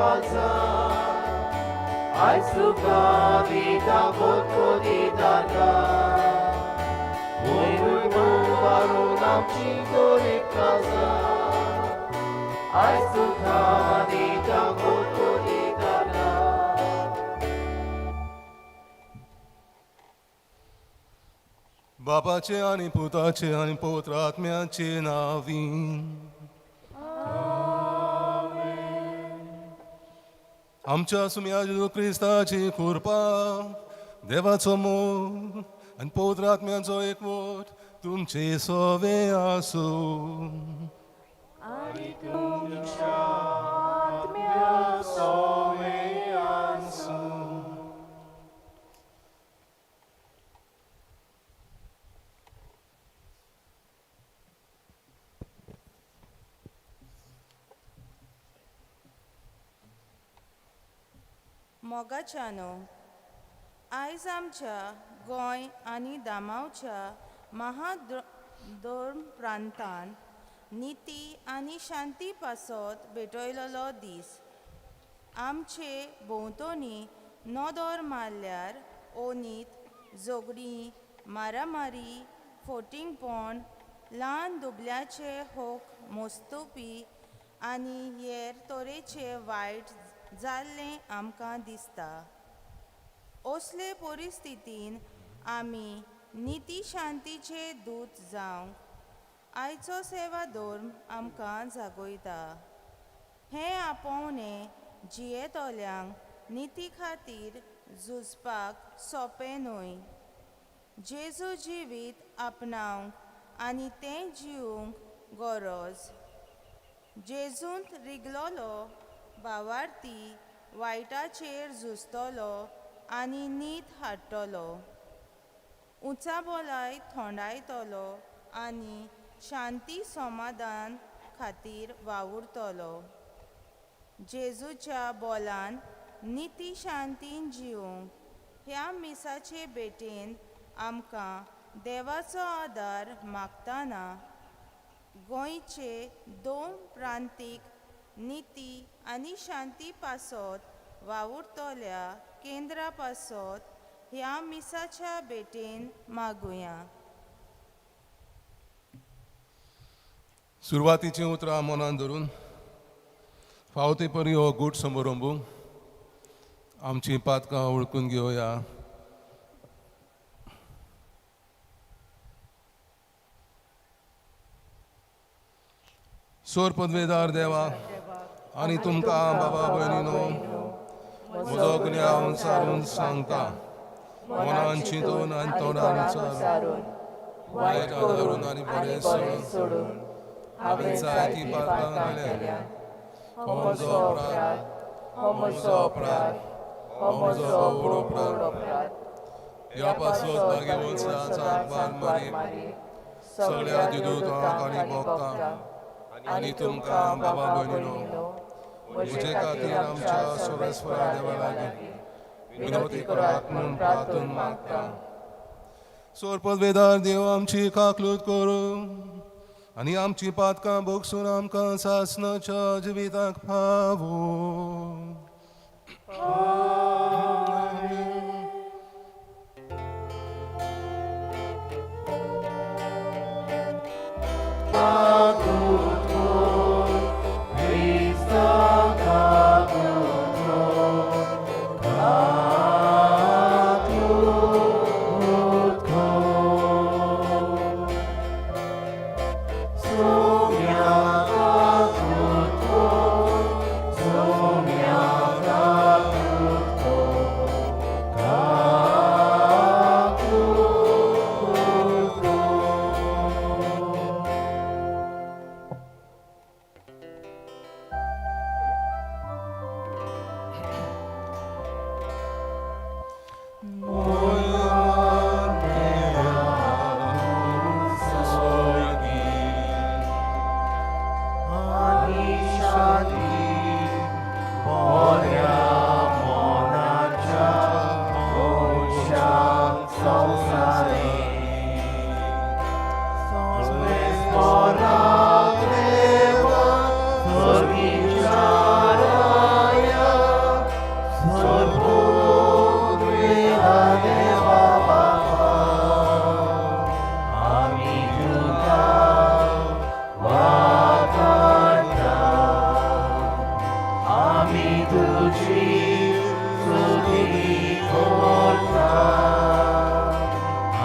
काळजां आयज तुका दिता कोतकोती तारखां वयर मारून आमची गरीब काळजां आयज तुका दिता कोतकोती तारखां. बापाचे आनी पुताचे आनी पवित्र आत्म्याचे नांवीन. आमच्या सुम्या जेजू क्रिस्ताची कृपा, देवाचो मोग आनी पवित्र आत्म्याचो एकवट तुमचे सोवे आसूं. आनी तुमच्या आत्म्या सोवे आसूं. मोगाच्यानो, आयज आमच्या गोंय आनी दामावच्या महादोर्म प्रांतान निती आनी शांती पासत भेटयलेलो दीस. आमचे भोंवतणी नदर मारल्यार ओनीत, झगडीं, मारामारी, फोटिंगपण, ल्हान दुबल्याचे होक मोस्तुपी आनी हेर तरेचे वायट जाल्लें आमकां दिसता. असले परिस्थितीन आमी निती शांतीचे दूत जावंक आयचो सेवा धर्म आमकां जागयता. हें आपोवणें जियेतल्यांक निती खातीर झुजपाक सोंपें न्हय. जेजू जिवीत आपणावंक आनी तें जिवंक गरज. जेजूंत रिगलोलो भावार्थी वायटाचेर झुजतलो आनी नीत हाडटलो, उंचाबोलाय थोंडायतलो आनी शांती समाधान खातीर वावुरतलो. जेजूच्या बोलान निती शांतीन जिवंक ह्या मिसाचे भेटेन आमकां देवाचो आदार मागतना गोंयचे दोन प्रांतीक निती आनी शांती पासत वावुरतल्या केंद्रा पासत ह्या मिसाच्या भेटेन मागुया. सुरवातीचीं उतरां मनान धरून फावो ते परी हो गूट समारंभू आमचीं पातकां वळखून घेवया. सोर पदवेदार देवा आनी तुमकां बाबा भयणीनो म्हजो गुन्यांव सारून सांगता. मनान चिंतून आनी तोंडान उच्चारून, वायट धरून आनी बरें सोडून हांवें जायतीं पातकां केल्या. हो म्हजो अपराध, हो म्हजो अपराध, हो म्हजो व्हड अपराध. ह्या पासत भाग्यवंत सांत मारी, सगळ्या देवदूतांक आनी भक्तांक आनी तुमकां बाबा भयणीनो म्हजे खातीर आमच्या सर्वेस्परा देवा लागीं विनवती करात म्हूण प्रार्थून मागता. सोरपदवेदार देव आमची काकलूत करूं आनी आमची पातकां भोगसून आमकां सासणाच्या जिविताक पावो. आमी तुजी स्तुती करता,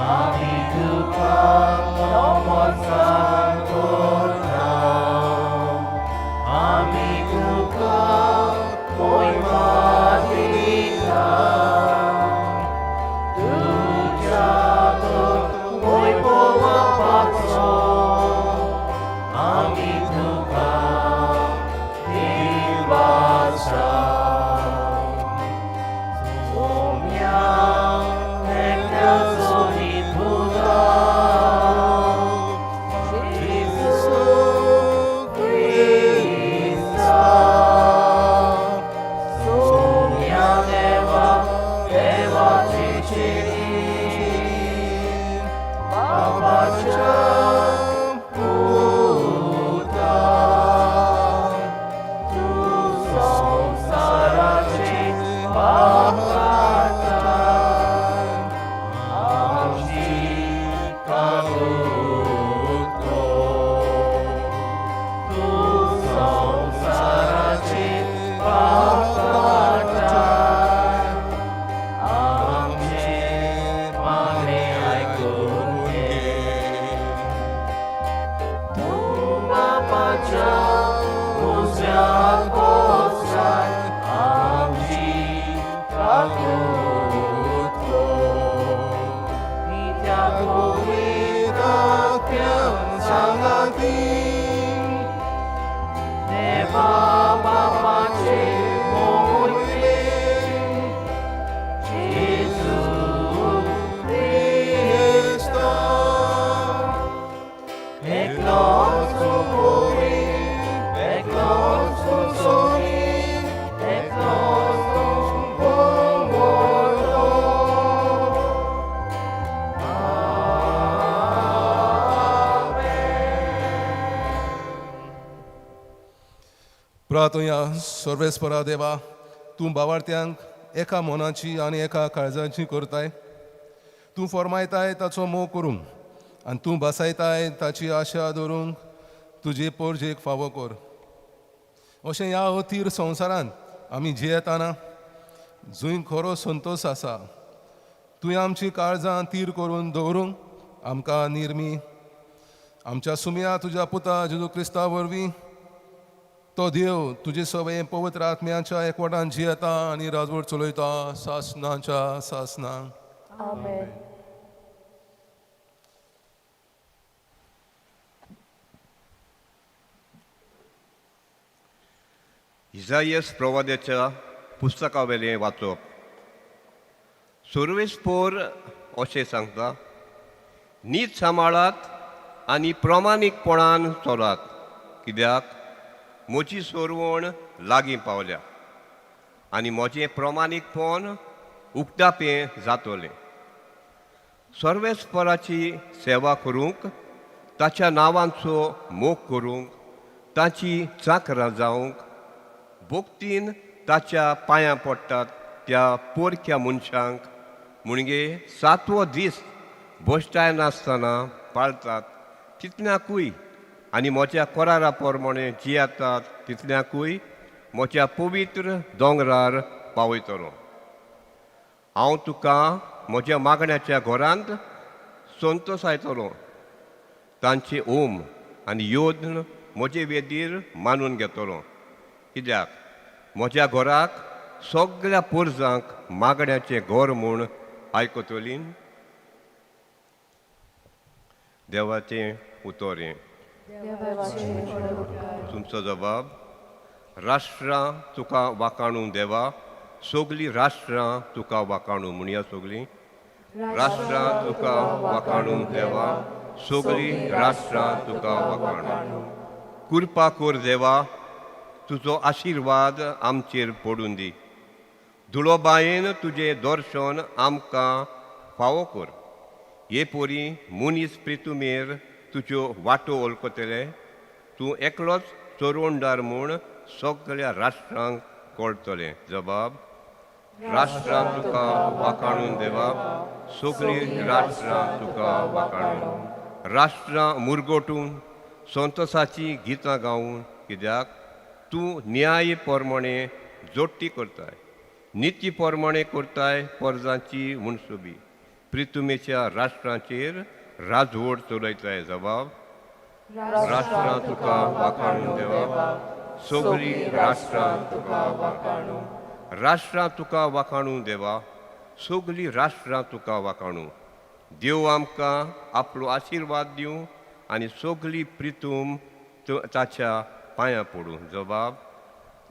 आमी तुका नमस्कार करता, आमी तुका मोहिमा दिता. तुज्या वैभवाचो आमी तुका दिवासा. सोम्या एकल्याचो पुता जेजू क्रिस्ता, सोम्या देवा देवाची चेडी बाबाच्या पुता, तूं संवसाराचे पाप काडटाय, आमची काकूट कर. तूं संवसाराचे पाप काडटाय, आमचें मागणें आयकून घे. तूं बापाच्या उजव्याक बसलाय, आमची काकूट कर. नित्या पवित्र सांगातीन देवा बापाचे मोहिमेन जेजू क्रिस्ता, एकलोच पवी, एकलोच सोमी, एकलोच बोमोलो. प्रातया सर्वेस्परा देवा, तूं भावार्थ्यांक एका मनाची आनी एका काळजाची करताय. तूं फॉर्मायताय ताचो मोग करूंक आनी तूं बसायताय ताची आशा दवरूंक तुजे पोरजेक फावो कर. अशें ह्या अथीर संवसारांत आमी जियेताना जंय खरो संतोश आसा, तुवें आमची काळजां तीर करून दवरूंक आमकां निर्मी. आमच्या सुमया तुज्या पुता जेजू क्रिस्ता वरवीं, तो देव तुजे सवय पवित्र आत्म्याच्या एकवटान जियेता आनी राजवट चलयता सासनाच्या सासना. आमेन. इजायस प्रवाद्याच्या पुस्तकावेलें वाचप. सुर्वेस्पोर अशें सांगता, नीत सांबाळात आनी प्रमाणीकपणान चलात, कित्याक म्हजी सोरवण लागीं पावल्या आनी म्हजें प्रमाणीकपण उक्तापें जातलें. सर्वेस्पराची सेवा करूंक, ताच्या नांवांचो मोग करूंक, ताची चाकरां जावंक भक्तीन ताच्या पांयां पडटात त्या पोरक्या मनशांक, म्हणजे सातवो दीस भश्टाय नासतना पाळतात तितल्याकूय आनी म्हज्या करारा प्रमाणे जियेतात तितल्याकूय म्हज्या पवित्र दोंगरार पावयतलो. हांव तुका म्हज्या मागण्याच्या घरांत संतोसायतलो. तांचे ओम आनी योद्न म्हजे वेदीर मानून घेतलो, कित्याक म्हज्या घराक सगळ्या पुरजांक मागण्याचें घर म्हूण आयकतली. देवाचें उतर हें. देवाचे व्हड उपकार. तुमचो जबाब. राष्ट्रां तुका वाकाणू देवा, सगलीं राष्ट्रां तुका वाकाणू. म्हणया सगलीं. राष्ट्रां तुका वाकाणू देवा, सगलीं राष्ट्रां तुका वाकाणू. कृपा कर देवा, तुजो आशिर्वाद आमचेर पडून दी. धुळोबायेन तुजें दर्शन आमकां फावो कर. हे पोरी मनीस प्रितुमेर तुज्यो वाटो वळखतले. तूं एकलोच चोरवणदार म्हूण सगळ्या राष्ट्रांक कळटलें. जबाब. राष्ट्रां तुका वाकाणून देवा, सगळीं राष्ट्रां तुका वाकाणून. राष्ट्रां मुरगोटून संतोसाचीं गितां गावन, कित्याक तूं न्याय प्रमाणे जोडटी करताय, निती प्रमाणे करताय परजांची मनसुबी, प्रितुमेच्या राष्ट्रांचेर राजवड चलयताय। जबाब राष्ट्रां तुका वाखाणू देवा, सगळीं राष्ट्रां तुका वाखाणू। राष्ट्रां तुका वाखाणू देवा, सगळीं राष्ट्रां तुका वाखाणू। देव आमकां आपलो आशिर्वाद दिवं आनी सगळी प्रितूम ताच्या पांयां पडूं। जबाब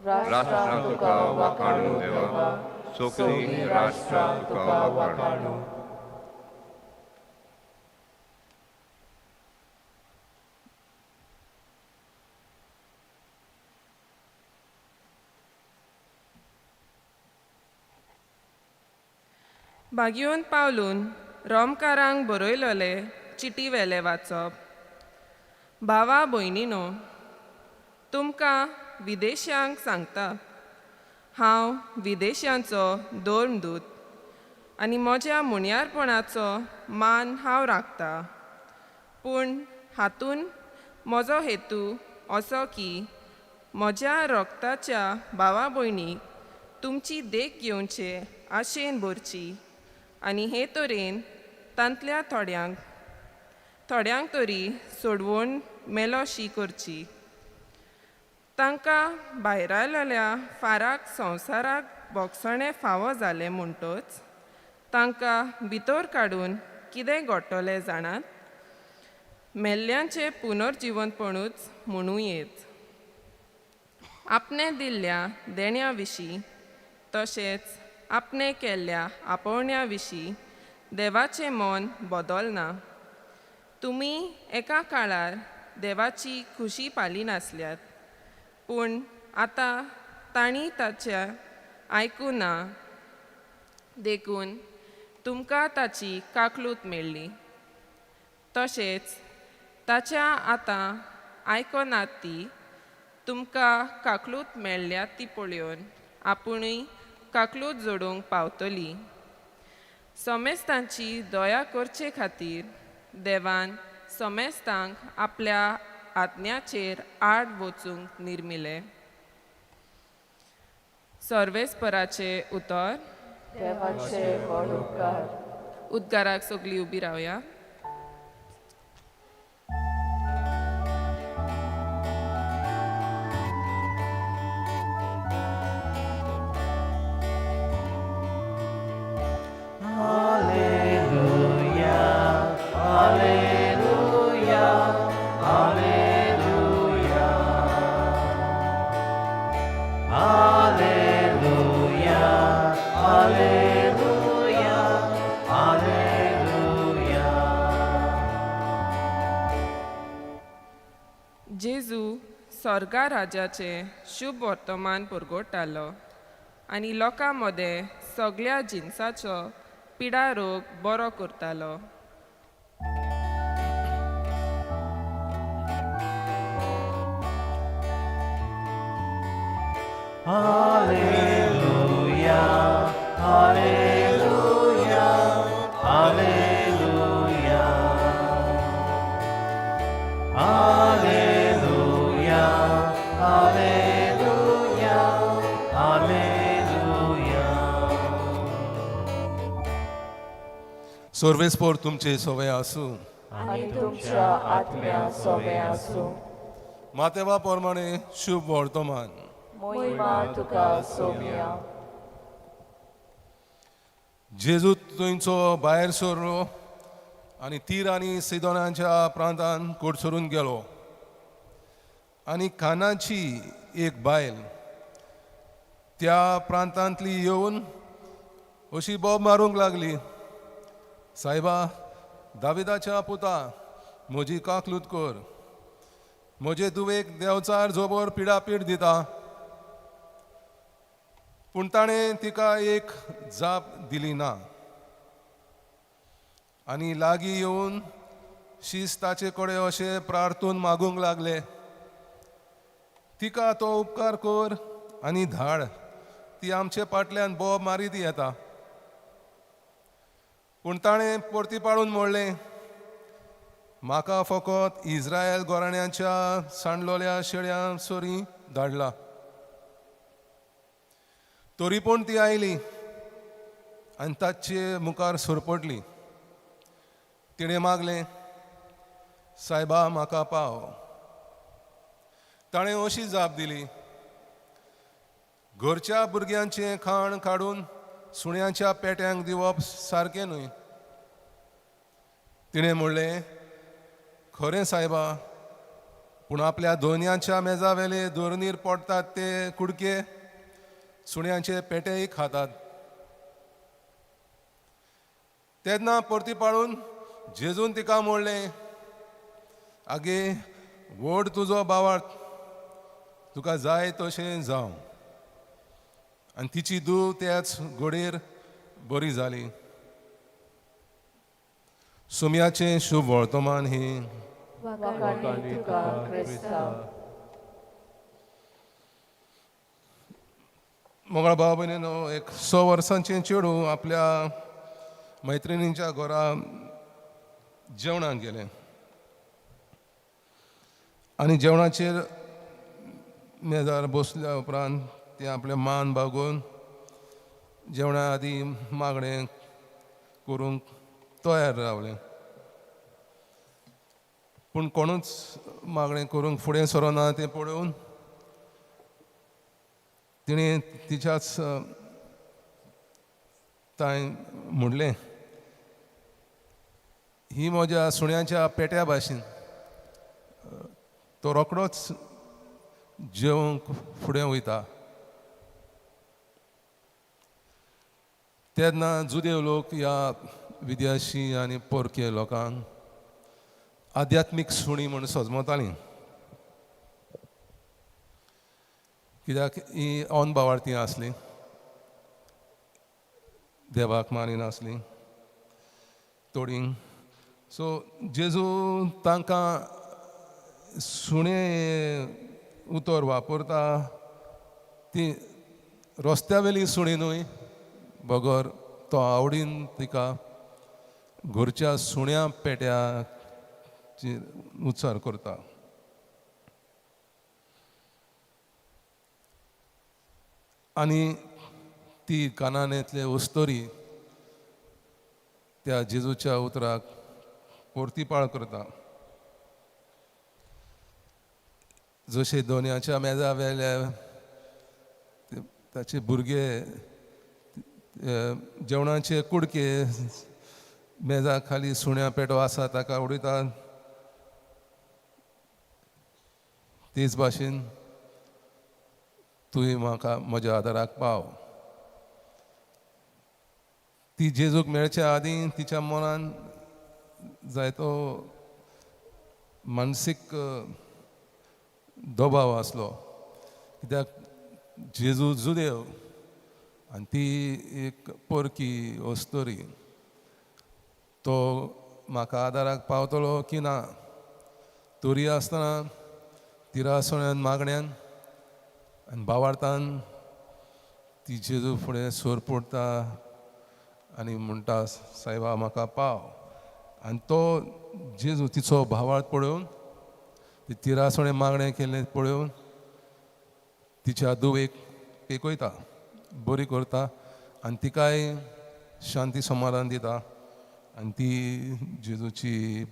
राष्ट्रां तुका वाखाणू देवा, सगळीं राष्ट्रां तुका वाखाणू। बागयोन पावलून रोमकारांक बरयलोले चिटी वेले वाचप। भावा भयणीनो, तुमकां विदेशांक सांगता, हांव विदेशांचो धर्मदूत आनी म्हज्या मुणयारपणाचो मान हांव राखता, पूण हातून म्हजो हेतू असो की म्हज्या रोगताच्या भावा भयणीक तुमची देख घेवचे आशेन भरची आनी हे तरेन तांतल्या थोड्यांक थोड्यांक तरी सोडवण मेलोशी करची। तांकां भायरायलेल्या फाराक संवसाराक भोगसणें फावो जालें म्हणटच तांकां भितर काडून कितें घडटलें जाणात, मेल्ल्यांचें पुनर्जिवंतपणूच म्हणूं येत। आपणें दिल्ल्या देण्या विशीं तशेंच आपणें केल्ल्या आपोवण्या विशीं देवाचें मन बदलना। तुमी एका काळार देवाची खुशी पाली नासल्यात, पूण आतां तांणी ताच्या आयकूं ना, देखून तुमकां ताची काकलूत मेळ्ळी। तशेंच ताच्या आतां आयकनात ती तुमकां काकलूत मेळ्ळ्या ती पळोवन आपुणूय काकलूत जोडूंक पावतली। समेस्तांची दया करचे खातीर देवान समेस्तांक आपल्या आज्ञाचेर आड वचूंक निर्मिलें। सर्वेस्पराचें उतर। देवाचे व्हड उपकार। उद्गाराक सगळीं उबी रावया। जेजू स्वर्गा राजाचें शुभ वर्तमान परगटालो आनी लोकां मदें सगळ्या जिनसाचो पिडा रोग बरो करतालो। Alleluia, Alleluia, Alleluia, Alleluia, Alleluia, Alleluia. सर्वेस्पोर तुमचे सोवे आसूं आनी तुमच्या आत्म्या सोवे आसूं। मातेवा प्रमाणे शुभ वर्तमान। मोहिमा तुका सोम्या। जेजू थंयचो भायर सरलो आनी तीर आनी सिदोनाच्या प्रांतान कोडसरून गेलो आनी कानाची एक बायल त्या प्रांतांतली येवन अशी बोब मारूंक लागली, सायबा दाविदाच्या पुता म्हजी काकलूत कर, म्हजे दुवेक देंवचार जोबर पिडापीड दिता। पूण ताणें तिका एक जाप दिली ना आनी लागीं येवन शीस ताचे कडेन अशें प्रार्थून मागूंक लागले, तिका तो उपकार कर आनी धाड, ती आमचे पाटल्यान बोब मारीत येता। पूण ताणें परती पाडून म्हणलें, म्हाका फकत इस्रायल घराण्याच्या सांडलोल्या शेळ्यां सरी धाडला। तरी पूण ती आयली आनी ताचे मुखार सरपटली. तिणें मागलें, सायबा म्हाका पाव. ताणें अशी जाप दिली, घरच्या भुरग्यांचें खाण काडून सुण्यांच्या पेट्यांक दिवप सारकें न्हय. तिणें म्हणलें, खरें सायबा, पूण आपल्या दोनयांच्या मेजा वेले दोरनीर पडटात ते कुडके सुण्यांचे पेटेय खातात. तेन्ना परती पाळून जेजून तिका म्हणलें, आगे व्हड तुजो बावार्थ, तुका जाय तशें जावं. आनी तिची धूव त्याच घडयेर बरी जाली. सुम्याचें शुभ वर्तमान ही. वाखाणी तुका क्रिस्ता. मोगाळ भाव भयणीनो, एक 6 वर्सांचें चेडूं आपल्या मैत्रिणींच्या घरा जेवणाक गेलें आनी जेवणाचेर मेजार बसल्या उपरांत तें आपलें मान बागोवन जेवणा आदीं मागणें करूंक तयार रावलें. पूण कोणूच मागणें करूंक फुडें सरना तें पळोवन तिणें तिच्याच तांय म्हणलें, ही म्हज्या सुण्याच्या पेट्या भाशेन. तो रोकडोच जेवंक फुडें वयता. तेन्ना जुदेव लोक ह्या विद्याशी आनी परके लोकांक आध्यात्मीक सुणी म्हूण सजमतालीं, कित्याक ही अनभावार्थी आसली, देवाक मानिनासली थोडीं. सो जेजू तांकां सुणें उतर वापरता, ती रस्त्या वेली सुणी न्हय, बगर तो आवडीन तिका घरच्या सुण्या पेट्याची उच्चार करता. आनी ती कानानेतले अस्तोरी त्या जेजूच्या उतराक परतीपाळ करता. जशे दोनयाच्या मेजा वेल्या ताचे भुरगे जेवणाचे कुडके मेजा खाली सुण्या पेटो आसा ताका उडयतात, तेच भाशेन तुवें म्हाका म्हज्या आदाराक पाव. ती जेजूक मेळच्या आदीं तिच्या मनान जायतो मानसीक दबाव आसलो, कित्याक जेजू जुदेव आनी ती एक परकी अस्तोरी, तो म्हाका आदाराक पावतलो की ना. तरी आसतना तिरासण्यान मागण्यान आनी बावार्थान ती जेजू फुडें सोर पडटा आनी म्हणटा, सायबा म्हाका पाव. आनी तो जेजू तिचो भावार्थ पळोवन, ती तिरासणें मागणें केल्लें पळोवन तिच्या धुवेक पेकयता, बरी करता आनी तिकाय शांती समाधान दिता आनी ती जेजूची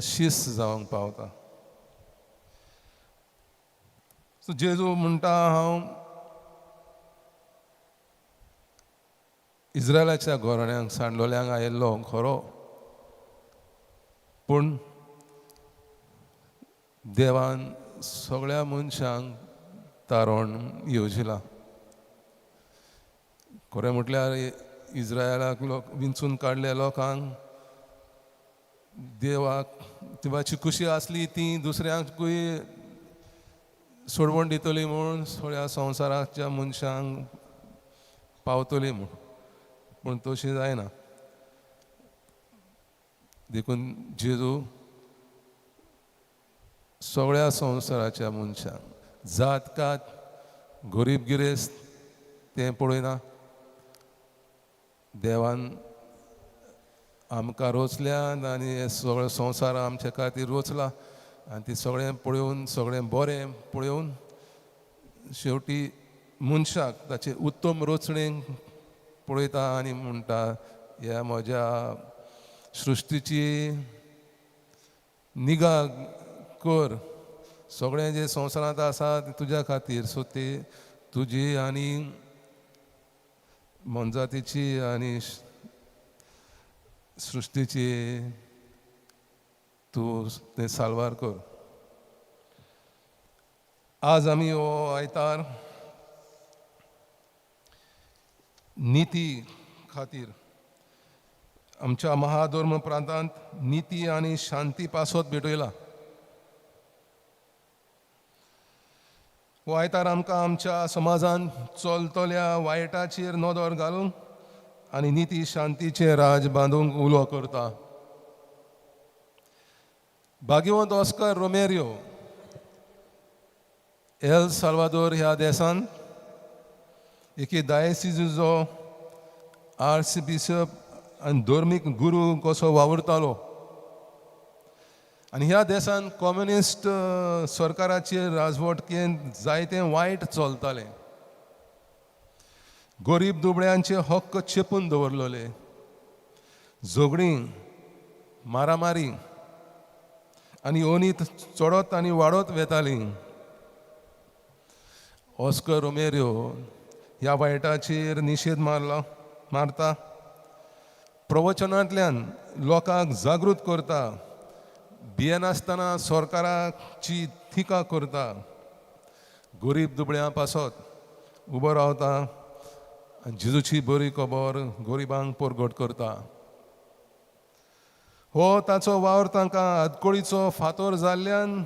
शीस जावंक पावता. सो जेजू म्हणटा, हांव इस्रायलाच्या घराण्यांक सांडलोल्यांक आयिल्लो खरो, पूण देवान सगळ्या मनशांक तारण येवजिलां. खरें म्हटल्यार इस्रायलाक लोक विंचून काडल्या लोकांक देवाक देवाची खुशी आसली ती दुसऱ्यांकूय सोडवण दितली म्हूण सगळ्या संवसाराच्या मनशांक पावतली म्हूण, पूण तशें जायना. देखून जेजू सगळ्या संवसाराच्या मनशांक जात कात गरीब गिरेस्त तें पळयना, देवान आमकां रोचल्यात आनी हे सगळें संवसार आमच्या खातीर रोचला आनी ती सगळें पळोवन सगळें बरें पळोवन शेवटी मनशाक ताचे उत्तम रचणेक पळयता आनी म्हणटा, ह्या म्हज्या सृश्टीची निगा कर, सगळें जें संवसारांत आसा तें तुज्या खातीर, सो ते तुजी आनी मोनजातीची आनी सृश्टीची तूं तें साल्वार कर. आज आमी हो आयतार निती खातीर आमच्या महाधर्म प्रांतांत निती आनी शांती पासत भेटयला. हो आयतार आमकां आमच्या समाजांत चलतल्या वायटाचेर नदर घालूंक आनी निती शांतीचें राज बांदूंक उलो करता. भाग्यवंत ऑस्कर रोमेरियो एल साल्वादोर ह्या देसान एके दायसिजो आर्चबिशप आनी धर्मीक गुरू कसो वावुरतालो आनी ह्या देसान कम्युनिस्ट सरकाराचेर राजवटकेंत जायतें वायट चलतालें. गरीब दुबळ्यांचे हक्क चेपून दवरलेले, झगडीं, मारामारी आनी अनीत चडत आनी वाडत वेताली. ऑस्कर रोमेरियो ह्या वायटाचेर निशेध मारता, प्रवचनांतल्यान लोकांक जागृत करता, भियेनासतना सरकाराची थिका करता, गरीब दुबळ्यां पासत उबो रावता आनी जेजूची बरी खबर गरिबांक परगट करता. हो ताचो वावर तांकां आदकोळीचो फातोर जाल्ल्यान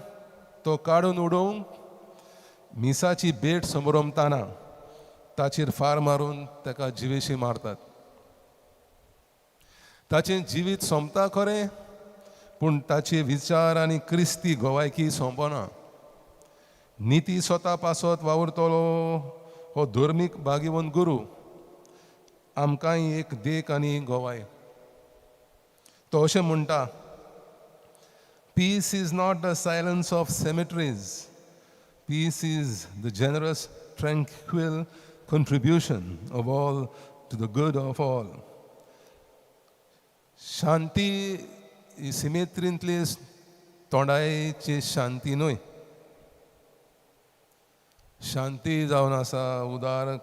तो काडून उडोवंक मिसाची भेट समरमताना ताचेर फार मारून ताका जिवेशी मारतात. ताचें जिवीत सोंपता खरें, पूण ताचे विचार आनी क्रिस्ती गोवायकी सोंपना. निती स्वता पासत वावुरतलो हो धर्मीक भाग्यवंत गुरू आमकांय एक देख आनी गोवाय. तो अशें म्हणटा, peace is not the silence of cemeteries, peace is the generous tranquil contribution of all to the good of all. शांती ही सिमेत्रींतली तोंडायची शांती न्हय, शांती जावन आसा उदार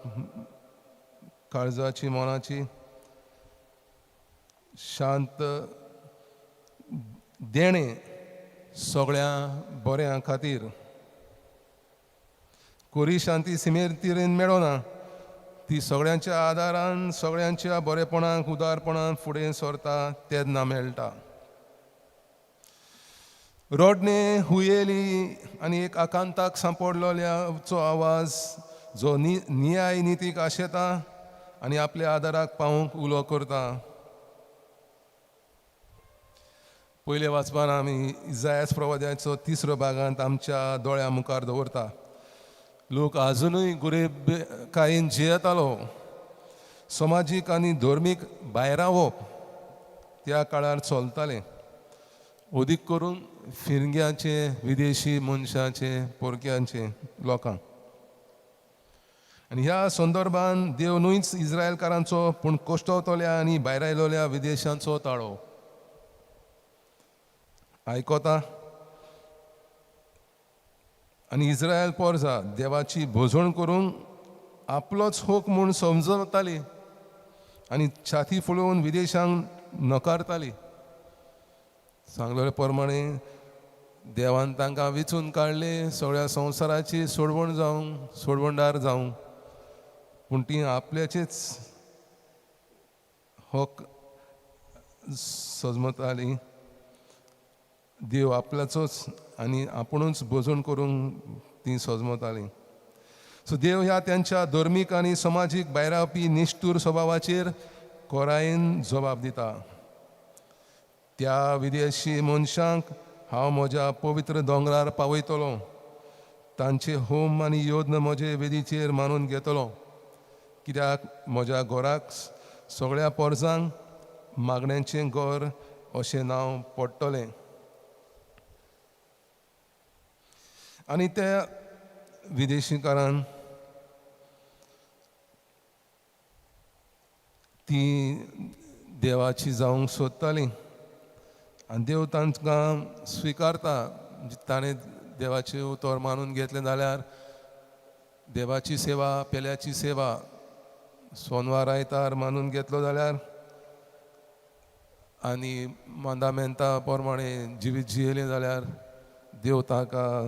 काळजाची, मनाची शांत देणें सगळ्या बऱ्यां खातीर. कोरी शांती सिमेत्रीन मेळना, ती सगळ्यांच्या आदारान सगळ्यांच्या बरेपणाक उदारपणान फुडें सरता तेन्ना मेळटा. रडणे, हुयेली आनी एक आकांताक सांपडलेल्याचो आवाज जो नियाय नितीक आशेता आनी आपल्या आदाराक पावूंक उलो करता. पयले वाचपान आमी इजायास प्रवाद्याचो तिसरो भागांत आमच्या दोळ्या मुखार दवरता. लोक आजुनूय गरिबकायेन जियेतालो. समाजीक आनी धर्मीक भायरावप त्या काळार चलतालें, अदीक करून फिरग्यांचे, विदेशी मनशांचे, पोरक्यांचे लोकांक. आनी ह्या संदर्भान देव न्हूच इस्रायलकारांचो पूण कश्टवतल्या आनी भायर आयलोल्या विदेशांचो ताळो आयकता आनी इस्रायल पोरजा देवाची भोजवण करूंक आपलोच होक म्हूण समजताली आनी छाती फुलोवन विदेशांक नकारताली. सांगलेले प्रमाणे देवान तांकां विचून काडले सगळ्या संवसाराची सोडवण जावंक, सोडवणदार जावंक, पूण ती आपल्याचेच हक सजमताली. देव आपल्याचोच आनी आपुणूच भोजन करूंक ती सजमताली. सो देव ह्या त्यांच्या धर्मीक आनी समाजीक भायरावपी निश्ठूर स्वभावाचेर कोरायेन जबाब दिता. त्या विदेशी मनशांक हांव म्हज्या पवित्र दोंगरार पावयतलो, तांचे होम आनी योद्न म्हजे वेदीचेर मानून घेतलो, कित्याक म्हज्या घराक सगळ्या पोरजांक मागण्यांचें घर अशें नांव पडटलें. आनी त्या विदेशीकारान ती देवाची जावंक सोदताली आनी देव तांकां स्विकारता. ताणें देवाचें उतर मानून घेतलें जाल्यार देवाची सेवा, पेल्याची सेवा सोनवार आयतार मानून घेतलो जाल्यार आनी मांदामेंता प्रमाणे जिवीत जियेलें जाल्यार देव ताका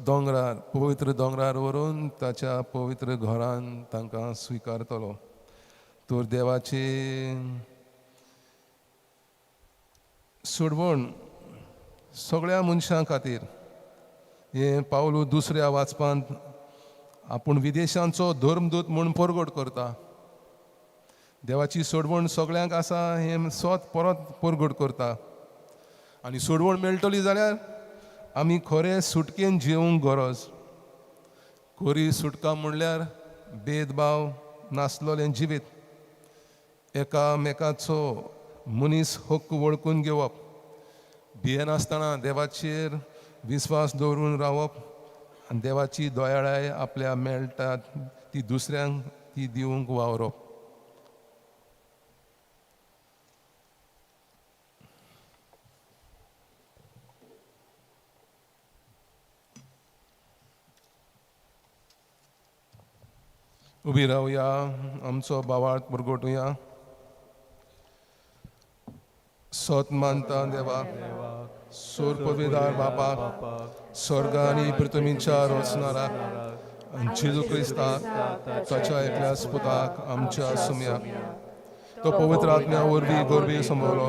दोंगरार, पवित्र दोंगरार व्हरून ताच्या पवित्र घरान तांकां स्विकारतलो. तर देवाची सोडवण सगळ्या मनशां खातीर हें पावलू दुसऱ्या वाचपांत आपूण विदेशांचो धर्मदूत म्हूण परगट करता. देवाची सोडवण सगळ्यांक आसा हें स्वत परत परगट करता. आनी सोडवण मेळटली जाल्यार आमी खरें सुटकेन जिवंक गरज. खरी सुटका म्हणल्यार भेदभाव नासलोलें जिवीत, एकामेकाचो मनीस हक्क वळखून घेवप, भियेनासतना देवाचेर विस्वास दवरून रावप आनी देवाची दयाळाय आपल्या मेळटा ती दुसऱ्यांक ती दिवंक वावरप. उबी रावया, आमचो बावाळ परगटुया. सत मानता देवा, सोर पविदार बापा, स्वर्ग आनी पृथ्वीच्या रचणारा आनी जेजू क्रिस्ताक ताच्या एकल्याच पुताक आमच्या सुम्याक, तो पवित्र आत्म्या वरवीं गोरवी संभवलो,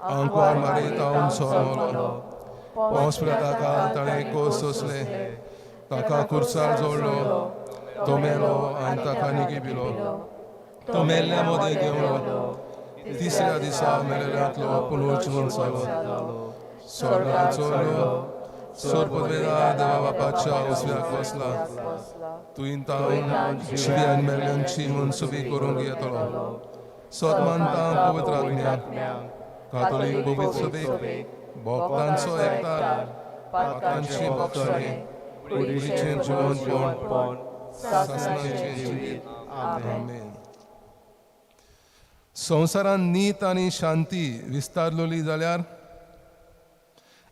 आंकवार मारी तावन सोमलो, पावस ताका ताणें कोस सोंसले, ताका कुर्सार जोडलो, तो मेलो आनी ताका निगी बिलो, तो मेल्ल्या मदें घेवलो, तिसऱ्या दिसा मेलेल्यांतलो पुनर्जीवन जालो, स्वर्गात चडलो, सोर पदवेदार देवा बापाच्या उजव्याक बसला, तुवें तावन जिवी आनी मेल्ल्यांची मनसुबी करूंक येतलो. सत मानता पवित्र आत्म्याक, कातोलीक पवित्र सभेक, भक्तांचो एकतार, पातकांची बक्षणी, कुडीचें जिवनपण, सासणाचें जिवीत. आमेन. संवसारान नीत आनी शांती विस्तारलोली जाल्यार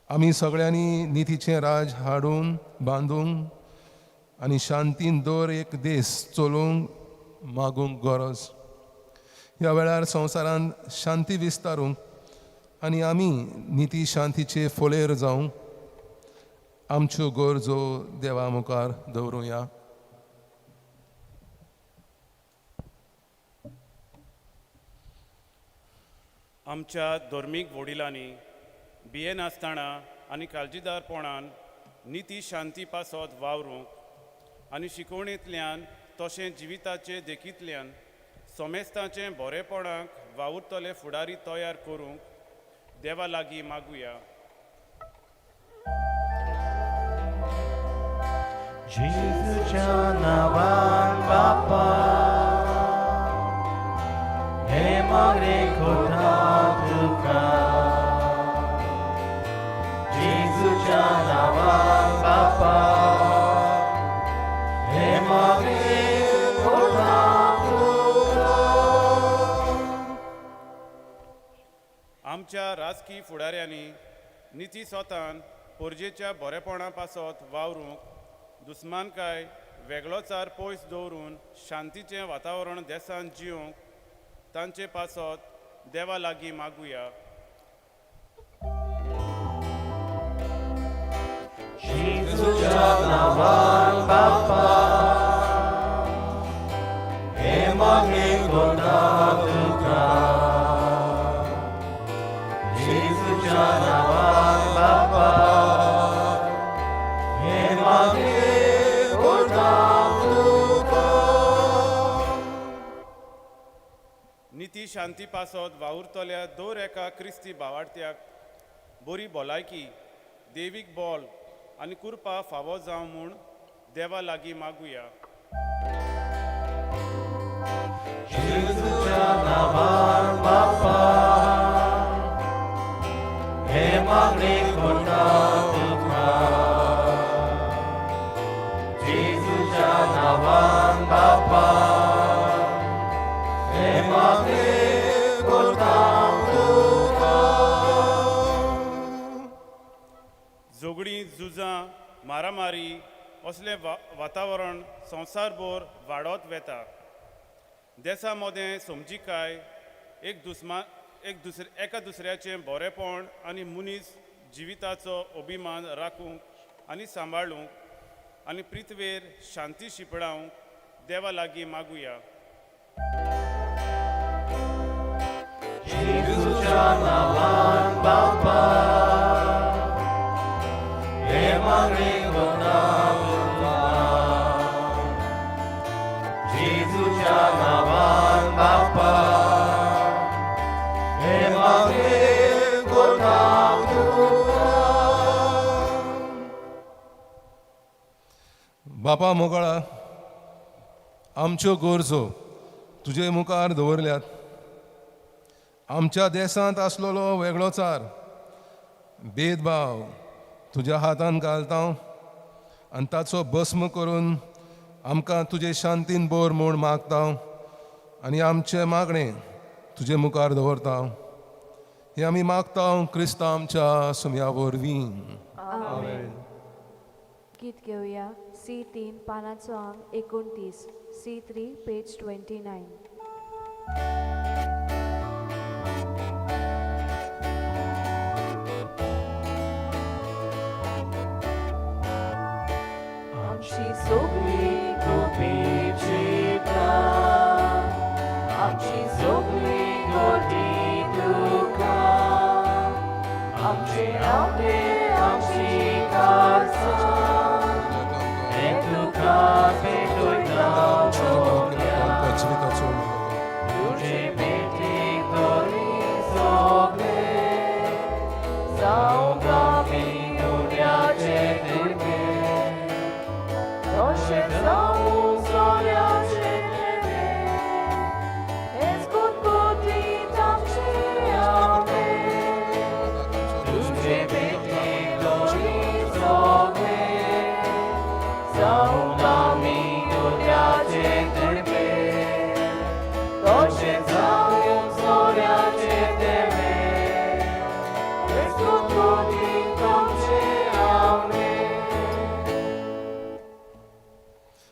आमी सगळ्यांनी नितीचें राज हाडून बांदूंक आनी शांतीन दर एक देश चलोवंक मागूंक गरज. ह्या वेळार संवसारान शांती विस्तारूंक आनी आमी निती शांतीचे फोलेर जावंक आमच्यो गरजो देवा मुखार दवरुया. आमच्या धर्मीक वडिलांनी भियेनासतना आनी काळजीदारपणान निती शांती पासत वावरूंक आनी शिकवणेंतल्यान तशें जिविताचे देखींतल्यान समेस्तांचें बरेपणाक वावुरतले फुडारी तयार करूंक देवा लागीं मागुया. जेजूच्या नांवान बापा, हे मागणें करता तुका. जेजूच्या नांवान बापा, हे मागणें करता तुका. आमच्या राजकी फुडाऱ्यांनी निती सोतान पोरजेच्या बरेपणा पासत वावरूंक दुस्मानकाय वेगळोचार पयस दवरून शांतीचें वातावरण देशांत जिवंक तांचे पासत देवा लागीं मागुया. जेजूच्या नांवान बापा, हे मागणें करता तुका. जेजूच्या नांवान बापा, हे मागणें करता तुका. निती शांती पासत वावुरतल्या दर एका क्रिस्ती भावार्थ्याक बरी भलायकी, देवीक बोल आनी कृपा फावो जावं म्हूण देवा लागीं मागुया. जेजूच्या नांवान बापा, हे मागणें करता तुका. झुजां, मारामारी असलें वातावरण संवसारभर वाडत वेता. देसा मदें समजिकाय, एक दुस्मा एक दुसरे एका दुसऱ्याचें बरेपण आनी मनीस जिविताचो अभिमान राखूंक आनी सांबाळूंक आनी पृथ्वेर शांती शिंपडावंक देवा लागीं मागुया. जेजूच्या नांवान बापा, हें मागणें करता तुका. जेजूच्या नांवान बापा, हें मागणें करता तुका. बापा मोगळा, आमच्यो गरजो तुजे मुखार दवरल्यात. आमच्या देसांत आसलेलो वेगळोचार भेदभाव तुज्या हातान घालता आनी ताचो भस्म करून आमकां तुजे शांतीन बोर म्हूण मागता आनी आमचें मागणें तुजे मुखार दवरता. हें आमी मागता क्रिस्तांव आमच्या सुम्या वरवीं. आमेन. गीत घेवया C3, पानाचो आंक 29, C3, page 29. आमची सगळी कृपेची आमची सगळी गोटी तुका, आमचे आंबे, आमची काळजां हे तुका भेटयता. जिविताचो तुजे भेटीक तरी सगळे जावंक आमी उड्याचे दुडके, तशें जावूं सोऱ्याचे देवे, हेच गुदगुदीत आमचे आमे. तुजे भेटीक तरी सगळे जावंक आमी उड्याचे दुडके, तशें जावूं सोऱ्याचे देवे, हेच गुदगुदीत आमचे आमे.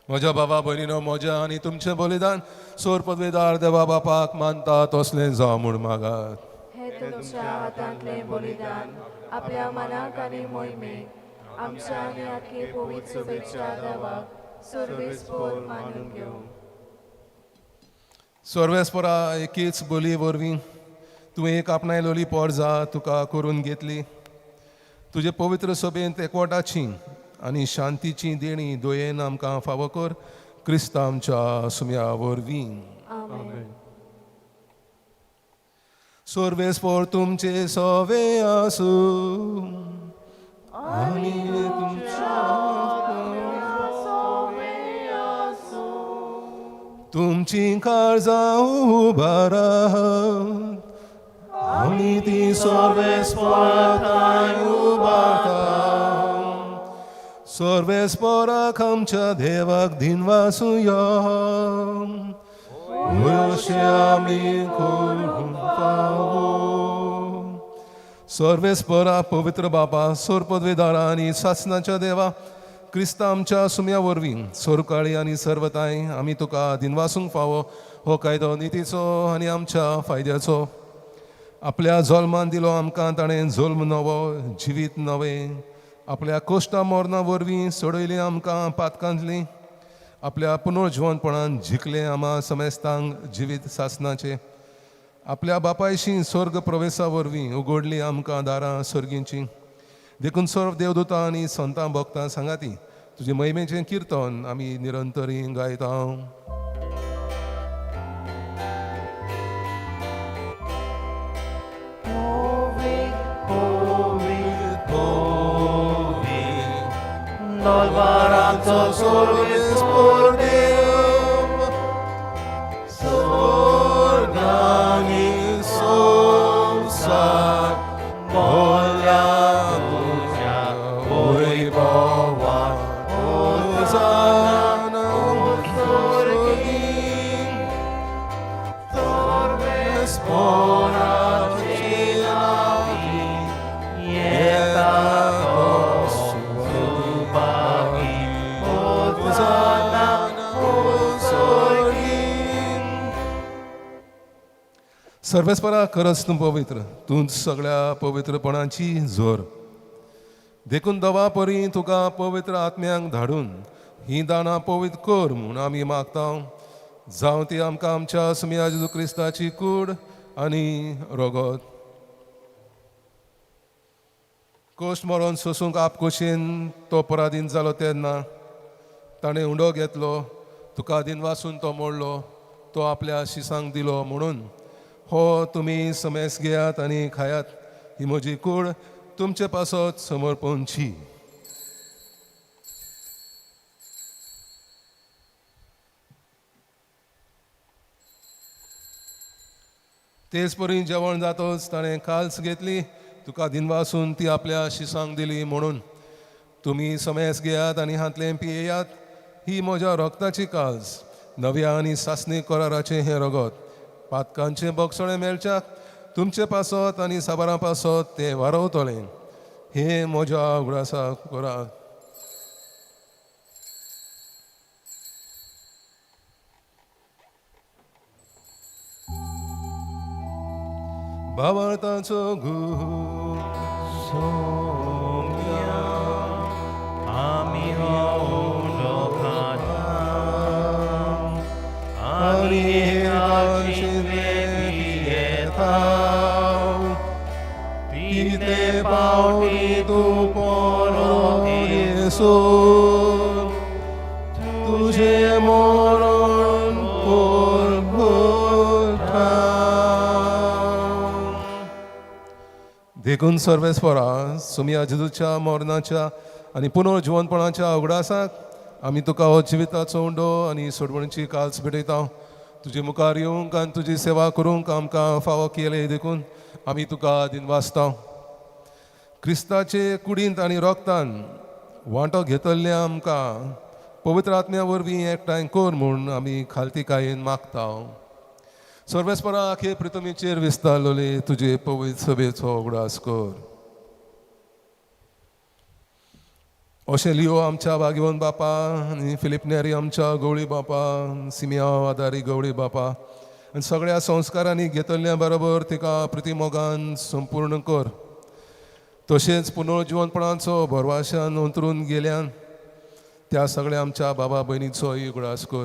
म्हज्या बाबा भयणीनो, म्हज्या आनी तुमचें बलिदान सोर पदवेदार देवा बापाक मानता तसलें जावं म्हूण मागात. हे तुमच्या हातांतलें बलिदान आपल्या मनाक आनी मोहिमेक आमच्या आनी आख्खे पवित्र सभेच्या देवाक सर्वेस्पोर मानून घेवं. सर्वेस्परा, एकीच बोली वरवीं तुवें एक आपणायलोली पोरजा तुका करून घेतली. तुजे पवित्र सभेंत एकवटाची आनी शांतीची देणी दयेन आमकां फावो कर, क्रिस्तांव आमच्या सुम्या वरवीं. आमेन. सर्वेस्पोर तुमचे सवे आसूं आनी तुमच्या तुमची काळजां उबारात, आमी ती सर्वेस्पोराक उबारता. सर्वेस्पोराक आमच्या देवाक दिनवासुया, अशें आमी करूंक फावो. सर्वेस्परा, पवित्र बापा, सोरपदवेदारा आनी सासनाच्या देवा, क्रिस्तांव आमच्या सुम्या वरवीं सोरकाळी आनी सर्वताय आमी तुका दिनवासूंक फावो. हो कायदो नितीचो आनी आमच्या फायद्याचो. आपल्या जल्मान दिलो आमकां ताणें जल्म नवो, जिवीत नवें. आपल्या कोश्टा मरणा वरवीं सोडयली आमकां पातकांतली. आपल्या पुनर्जिवनपणान जिखले आमा समेस्तांक जिवीत सासनाचें. आपल्या बापायशी स्वर्ग प्रवेशा वरवीं उगडली आमकां दारां सर्गींची. देखून सर्व देवदूतां आनी संतां भक्तां सांगाती तुजे महिमेचें किर्तन आमी निरंतरी गायता. दलबारांचो सर्वेस्पोर देव, स्वर्ग आनी संवसार भरल्या तुज्या वैभवान. होजाना स्वर्गी. सर्वेस्पोराचे लागीं येता तो. सर्वेस्परा खरंच तूं पवित्र, तूंच सगळ्या पवित्रपणाची जोर. देखून दवा परी तुका पवित्र आत्म्यांक धाडून ही दानां पवित्र कर म्हूण आमी मागता. जावं ती आमकां आमच्या सुमया जेजू क्रिस्ताची कूड आनी रगत. कोश्ट मरोन सोसूंक आपकोशेन तो पराधीन जालो तेन्ना ताणें उंडो घेतलो, तुका दिनवासून तो मोडलो, तो आपल्या शिसांक दिलो म्हणून हो तुमी समेस घेयात आनी खायात, ही म्हजी कूड तुमचे पासत समर्पणची. तेच परी जेवण जातच ताणें काल्स घेतली, तुका दिनवासून ती आपल्या शिसांक दिली म्हणून तुमी समेस घेयात आनी हांतलें पियेयात, ही म्हज्या रगताची काल्स, नव्या आनी सासणी कराराचें हें रगत, पातकांचें बोगसणें मेळच्याक तुमचे पासत आनी साबारां पासत तें वारवतलें. हें म्हज्या उगडासाक करात. भावार्थाचो गूण सोम्या आमी हो उंडो खाता आनी हे काळशिंतलें पियेता, तितले पावटी तूं परत येसू तुझे मरण परभरता. देखून सर्वेस्परा सुमया जेजूच्या मरणाच्या आनी पुनर्जिवनपणाच्या उगडासाक आमी तुका हो जिविताचो उंडो आनी सोडवणीची काल्स भेटयता. तुजे मुखार येवंक आनी तुजी सेवा करूंक आमकां फावो केले देखून आमी तुका दिनवासता. क्रिस्ताचे कुडींत आनी रोगतान वांटो घेतल्ल्या आमकां पवित्र आत्म्या वरवीं एकठांय कर म्हूण आमी खालतीकायेन मागता. सर्वेस्परा आखे प्रितमीचेर विस्तारलोले तुजे पवित्र सभेचो उगडास कर. अशें लियो आमच्या भाग्यवंत बापा आनी फिलीप नेरी आमच्या गवळी बापा, सिमियांव आदारी गवळी बापा आनी सगळ्या संस्कारांनी घेतल्या बरोबर तिका प्रितीमोगान संपूर्ण कर. तशेंच पुनर्जिवनपणाचो भरवाशान अंतरून गेल्यान त्या सगळ्या आमच्या बाबा भयणीचोय उगडास कर.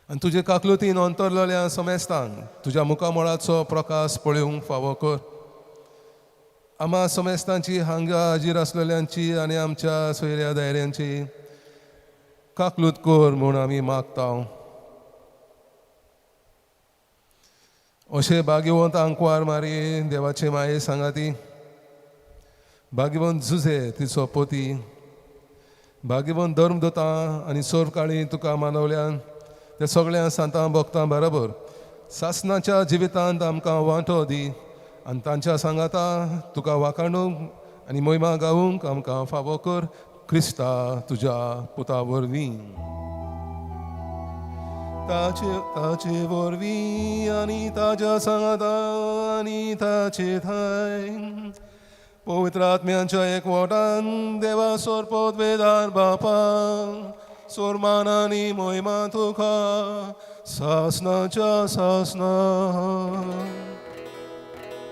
आनी तुजे काकलुतीन अंतरलेल्या समेस्तान तुज्या मुखामळाचो प्रकाश पळोवंक फावो कर. आमा समेस्तांची हांगा हाजीर आसलेल्यांची आनी आमच्या सोयऱ्या दायऱ्यांची काकलूत कर म्हूण आमी मागता. अशें भाग्यवंत आंकवार मारी देवाचे माये सांगाती, भाग्यवंत जुझे तिचो पोती, भाग्यवंत धर्मदूतां आनी सोर काळी तुका मानवल्यान त्या सगळ्या सांतां भक्तां बरोबर सासनाच्या जिवितांत आमकां वांटो दी आनी तांच्या सांगाता तुका वाखाणूंक आनी मोहिमा गावूंक आमकां फावो कर क्रिस्ता तुज्या पुता वरवीं. ताचे ताचे वरवीं आनी ताज्या सांगाता आनी ताचे थाय पवित्र आत्म्यांच्या एकवटान देवा सोरपोत वेदार बापा सोरमान आनी मोहिमा तुका सासनाच्या सासना.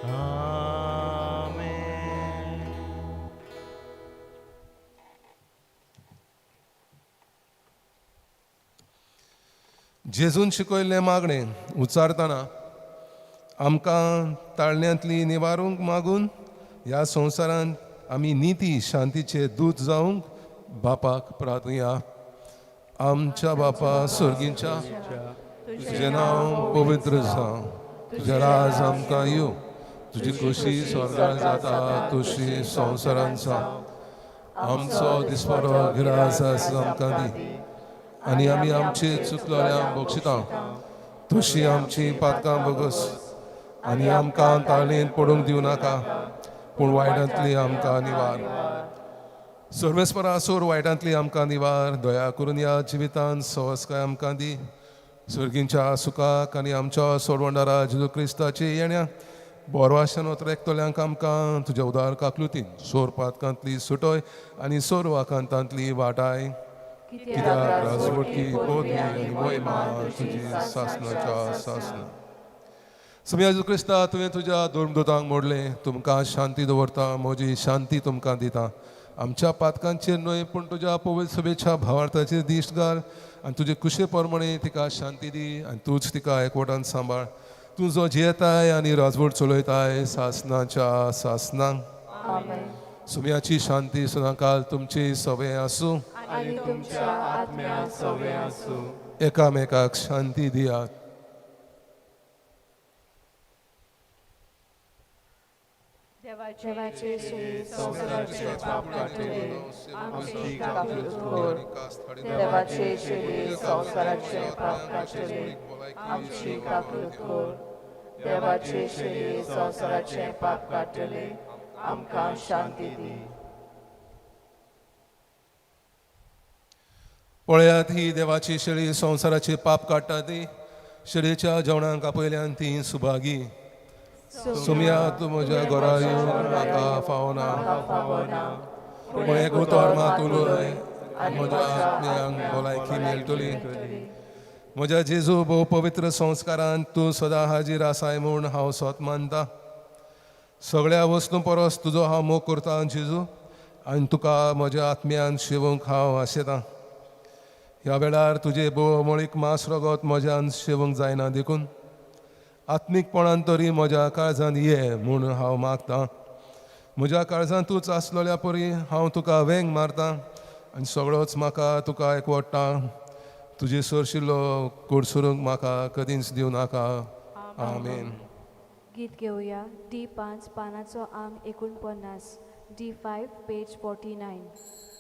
आमेन. जेजून शिकयल्लें मागणें उच्चारतना आमकां ताळण्यांतली निवारूंक मागून ह्या संवसारांत आमी निती शांतीचे दूत जावंक बापाक प्रार्थया. आमच्या बापा स्वर्गींच्या, तुजें नांव पवित्र जावं, तुजें राज आमकां येवं, तुजी खोशी स्वर्गांत जाता तशी संवसारांत जावं. आमचो दिसपरो गिरास आमकां दी आनी आमी आमचे चुकलोल्या बक्षिता तशी आमची पातकां बगस आनी आमकां ताळेंत पडूंक दिवं नाका, पूण वायटांतली आमकां निवार. सर्वेस्परा सोर वायटांतली आमकां निवार. दया करून ह्या जिवितांत सवस्काय आमकां दी. स्वर्गींच्या सुखाक आनी आमच्या सोडवंडारा जेजू क्रिस्ताचे येण्या बोरवाशान वतरेकतल्यांक आमकां तुज्या उदार काकलुतीन सोर पातकांतली सुटोय आनी सोर वाकांतांतली वाटाय. कित्याक राजवटकी पदवी आनी मोहिमा तुजी सासनाच्या सासना. सोम्या जेजू क्रिस्ता, तुवें तुज्या धर्मदूतांक मोडलें, तुमकां शांती दवरता, म्हजी शांती तुमकां दिता. आमच्या पातकांचेर न्हय पूण तुज्या पवित्र सभेच्या भावार्थाचेर दिश्ट घाल आनी तुजे कुशे प्रमाणे तिका शांती दी आनी तूंच तिका एकवटान सांबाळ. तूं जो जियेताय आनी राजवट चलयताय सासनाच्या सासनांक. आमेन. सुम्याची शांती सदांकाल तुमची सवे आसूं आनी तुमच्या आत्म्या सवे आसूं. एकामेकाक शांती दियात. देवाचे संवसाराचे पाप काडटले, आमची काकूट कर. देवाचे शेळी संवसाराचे पाप काडटले, आमची काकूट कर. देवाचे शेळी संवसाराचे पाप काडटले, आमकां शांती दी. पळयात, ही देवाची शेळी संवसाराचे पाप काडटा ती. शेळयेच्या जेवणाक आपयल्यान ती सुभागी. सोम्या, तूं म्हज्या घरा येवंक म्हाका फावना, पूण एक उतर मात उलय आनी म्हज्या आत्म्यांक भलायकी मेळटली. म्हज्या जेजू, भोव पवित्र संस्कारान तूं सदां हाजीर आसाय म्हूण हांव सोत मानता. सगळ्या वस्तूं परस तुजो हांव मोग करता जेजू, आनी तुका म्हज्या आत्म्यान शेवंक हांव आशेतां. ह्या वेळार तुजें भोवमळीक मांस रगत म्हज्यान शेवंक जायना, देखून आत्मीकपणान तरी म्हज्या काळजान ये म्हूण हांव मागतां. म्हज्या काळजांतूच आसलेल्या परी हांव तुका वेंग मारतां आनी सगळोच म्हाका तुका एकवडटा. तुजे सरशिल्लो कोडसुरूंक म्हाका कदींच दिवं नाका. आमेन. गीत घेवया डी 5 पानाचो आंक 49, D5 page 49.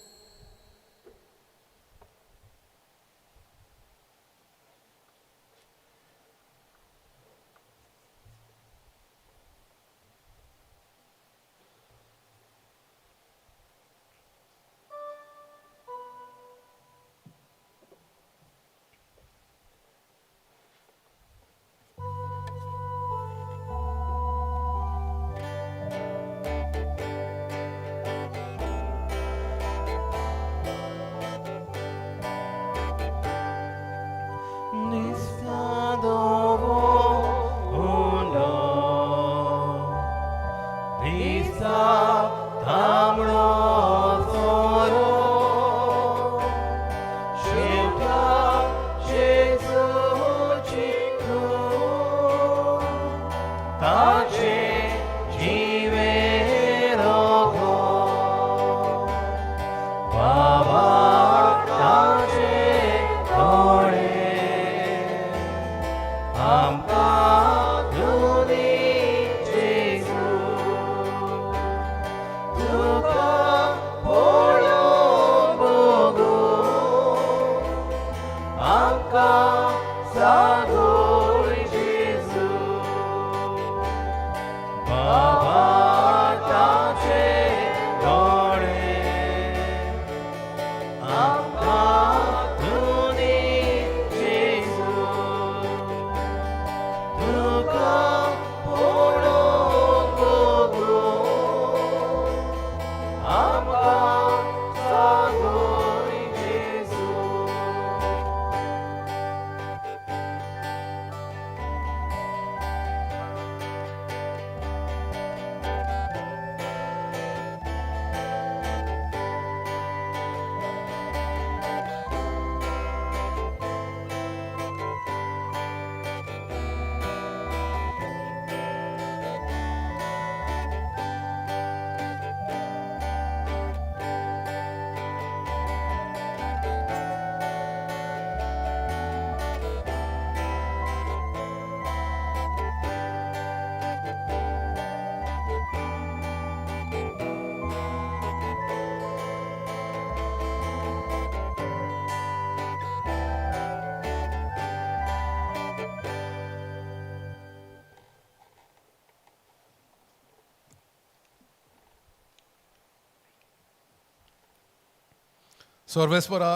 सर्वेस्परा,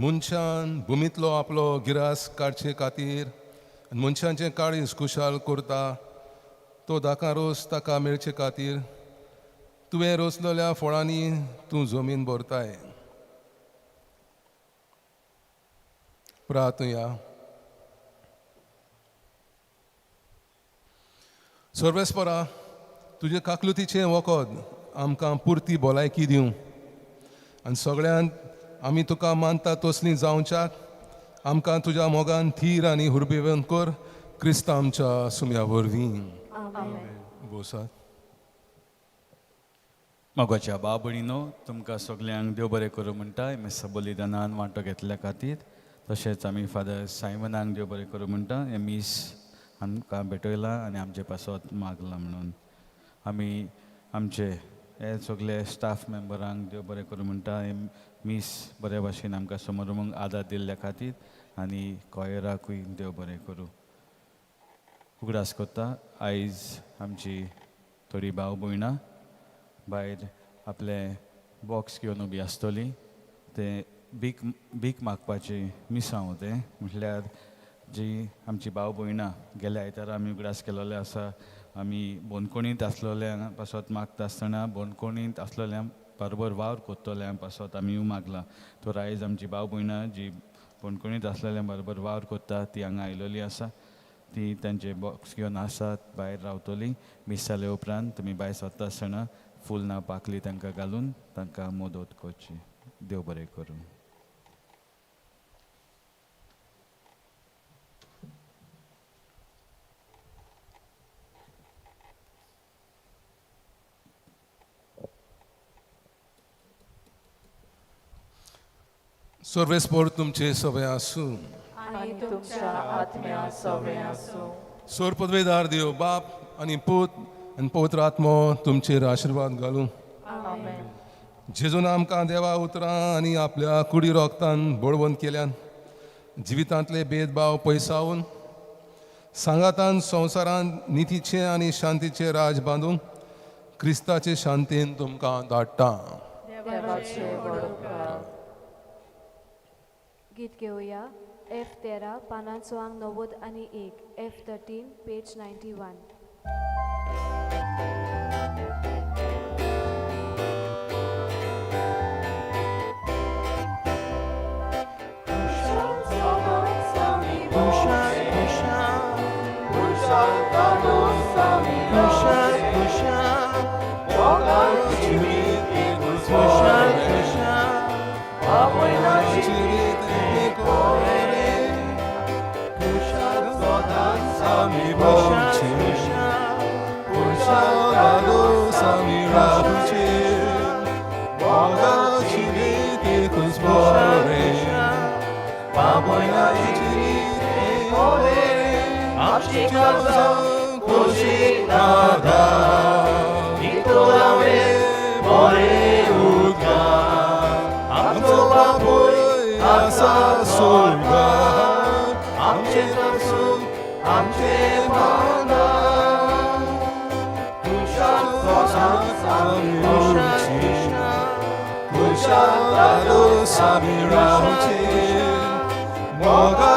मनशान भुमींतलो आपलो गिरास काडचे खातीर आनी मनशांचें काळीज खुशाल करता तो दाकां रोस ताका मेळचे खातीर तुवें रोसलेल्या फळांनी तूं जमीन भरताय. प्रार्थुया. सर्वेस्परा, तुजे काकलुतीचें वखद आमकां पुरती भलायकी दिवं आनी सगळ्यांत आमी तुका मानता तसलीं जावच्याक आमकां तुज्या मोगान थीर आनी हुर्बेवन कर, क्रिस्तांव आमच्या सुम्या वरवीं. बोसात. मोगाच्या बाबणीनो, तुमकां सगल्यांक देव बरें करूं म्हणटा मिसा बलिदानान वांटो घेतल्या खातीर. तशेंच आमी फादर सायमनाक देव बरें करूं म्हणटा, हें मीस आमकां भेटयलां आनी आमचे पासत मागलां म्हणून. आमी आमचे हे सगले स्टाफ मेंबरांक देव बरें करूं म्हणटा, हें मीस बरे भाशेन आमकां समोर आदार दिल्ल्या खातीर, आनी कॉयराकूय देव बरें करूं. उगडास करता, आयज आमची थोडी भाव भयणां भायर आपले बॉक्स घेवन उबी आसतली. ते भीक भीक मागपाची मिसांव, तें म्हटल्यार जी आमची भाव भयणां गेल्या आयतारा आमी उगडास केलोले आसा, आमी बोनकोणींत आसलोल्या पासत मागता आसतना बोनकोणींत आसलोल्या बरोबर वावर कोत्तोल्या पासत आमी मागलां. तर आयज आमची भाव भयणां जी बोनकोणींत आसलेल्या बरोबर वावर कोत्ता ती हांगा आयलोली आसा. ती तांचे बॉक्स घेवन आसात, भायर रावतली. मीस जाले उपरांत तुमी भायर सरता आसतना फूल ना पाकली तांकां घालून तांकां मदत करची. देव बरें करूं. सर्वेस्पोर तुमचे सगळे आसूं आनी तुमच्या आत्म्या सगळे आसूं. सोर पदवेदार देव बाप आनी पूत आनी पवित्र आत्मो तुमचेर आशिर्वाद घालूं. आमेन. जेजून आमकां देवा उतरां आनी आपल्या कुडी रोगतान बळवंत केल्यान जिवितांतले भेदभाव पयसावन सांगातान संवसारांत नितीचें आनी शांतीचें राज बांदूंक क्रिस्ताचे शांतीन तुमकां धाडटा. देवाचे व्हड उपकार. गीत घेवया F 13, पानांचो आंग 91, F 13, page 91. Moga